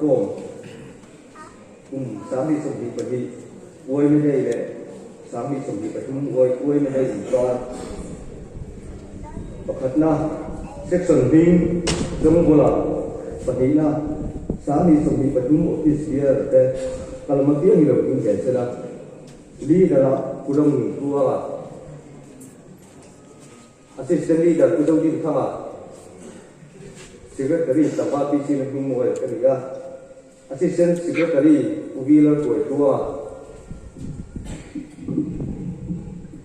kalkhawm kum 2022 Uaimi Day leh 2023 Uaimi Day inkar pakhatna section hming Zawngbawla pahnihna 2023 Office Bearer te kalma piang hi lo ding zel sela Leader-ah Pu Ramnunthluanga Assistant Leader Pu Zodinthanga, Secretary Tlangval PC na hming mawi ka ni a, Assistant Secretary Pu Vilar Kuaitluanga,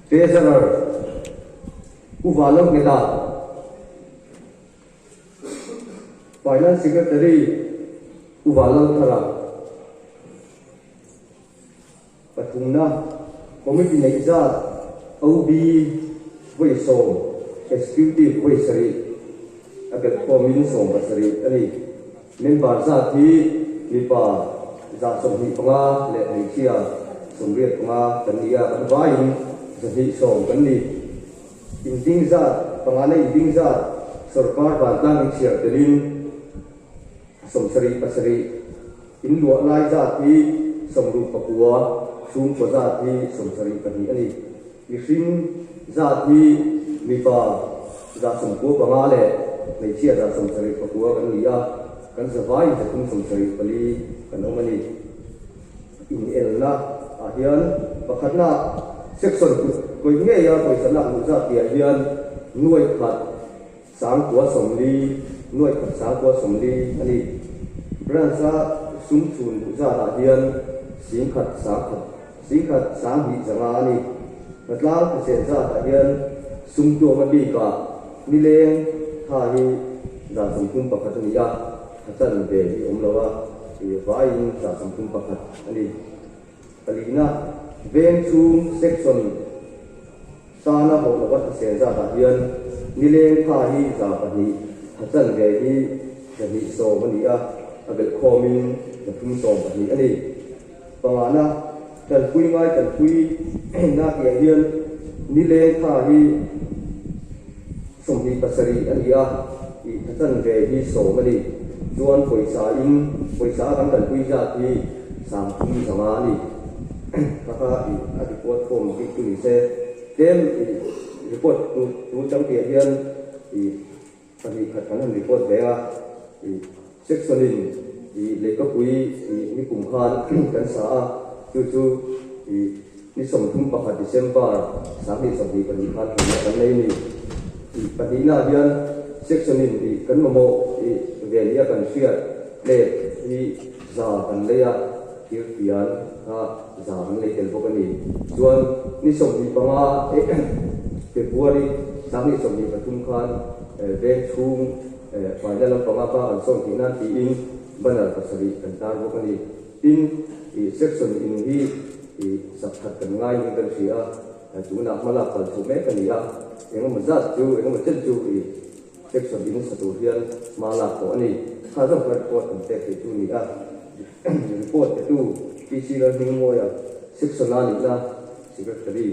Treasurer Pu Vanlalngeta, Finance Secretary Pu Vanlalthara. Pathumna, Committee neih zat OB vawi sawm, Executive vawi sarih, a belh khawmin 17 a ni. Member zat hi mipa 25 leh hmeichhia 85 kan ni a, kan vaiin 210 kan ni. Inding zat, pangana inding zat sorkar vantlang inchhiar telin 77. In luah lai zat hi 69, chhungkaw zat hi 72 a ni. Mihring zat hi mipa 95 leh hmeichhia 79 kan ni a, kan zavaiin 374 kan awm a ni. Inelna ah hian pakhatna section kut kawih ngeia pawisa lak luh zat tihah hian nuai khat, 940, 1940 a ni. Branch-a sum chhun duh zatah hian 10,000 10,000, 10,000 2,500 a ni. Hnatlang thaseh zatah hian sum tuama bikah nileng tha hi 31 a ni a, tha chanve hi awm lo a, vaiin 31 a ni. Palina, veng chhung section Tana hawh lova thasel zatah hian nileng tha hi 200, tha chanve hi 210 a ni a, a belh khawmin 312 a ni. Pangana, tanpui ngai tanpui na tihah hian nileng tha hi 27 a ni a, ih tha chanve hi 10 a ni. Chuan pawisa in pawisa a kan tanpui zat hi 3,500 a ni. Kha kha ih a report form bik chu ni se. Tlem ih report tu tu chang tihah hian ih pahnih khat kan han report ve a, ih section in ih lehkapui ih nikum khan kan sa a, chu chu ih ni 31 December 2022 khan thlenna kan nei a ni. Ih pahnihnaah hian section in ih kan mamawh ih ve nia kan hriat plate hi za kan lei a. Thirfian kha za kan lei tel bawk a ni. Chuan ni 25 February 2023 khan veng chhung faina lampanga ka an sawn theih nan tiin banner pasarih kan tar bawk a ni. Tin, section in hi sak that kan ngai in kan hria a, tunah hmalak kal chhoh mek a ni a, engemaw zat chu engemaw chen chu Section in sa tur hian hma lak tawh a ni. Kha zawng kha report kan pek theih chu a ni a. Report petu PC Lalhmingmawia Section a nihna Secretary.